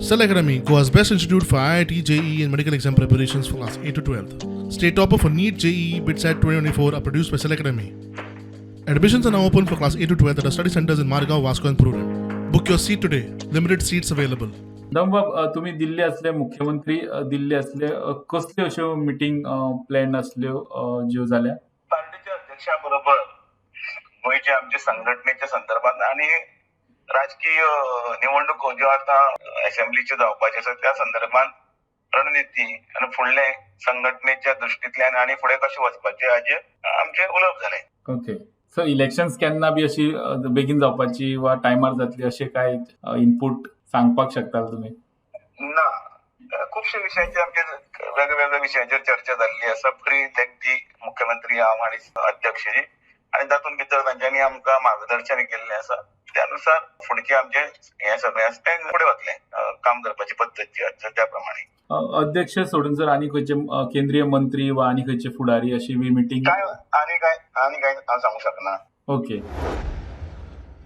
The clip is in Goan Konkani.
Cell Academy, Goa's best institute for IIT, JEE, and medical exam preparations for class 8 to 12. State topper for NEET, JEE, BITSAT 2024 are produced by Cell Academy. Admissions are now open for class 8 to 12 at our study centers in Margao, Vasco, and Prudent. Book your seat today. Limited seats available. Dambab, तुमी दिल्ली आसले, मुख्यमंत्री दिल्ली आसले, कसल्यो अश्यो मिटींग प्लॅन आसल्यो ज्यो जाल्या? पार्टीच्या अध्यक्षा बरोबर गोंयच्या आमच्या संघटनेच्या संदर्भात आणि राजकीय निवडणुको ज्यो आता असेंब्लीच्यो जावपाच्यो आसा त्या संदर्भात रणनिती आणि फुडले संघटनेच्या दृश्टींतल्यान आणि फुडें कशें वचपाचें हाजेर आमचें उलोवप जालें. ओके, सो इलेक्शन्स केन्ना बी अशी बेगीन जावपाची वा टायमार जातली अशें काय इनपूट सांगपाक शकता तुमी? ना, खुबशे विशयांचेर आमचे वेगवेगळ्या विशयांचेर चर्चा जाल्ली आसा, बरी लेंथी, मुख्यमंत्री, हांव आनी अध्यक्ष जी, आनी तातूंत भितर तांच्यांनी आमकां मार्गदर्शन केल्लें आसा. त्या नुसार फुडचें आमचें हें सगळें आसा तें फुडें वतलें, काम करपाची पद्दत जी आसा त्या प्रमाणे. अध्यक्ष सोडून जर आनी खंयचे केंद्रीय मंत्री वा आनी खंयचे फुडारी अशी बी मिटींग? काय आनी काय आनी काय हांव सांगूंक शकना. ओके.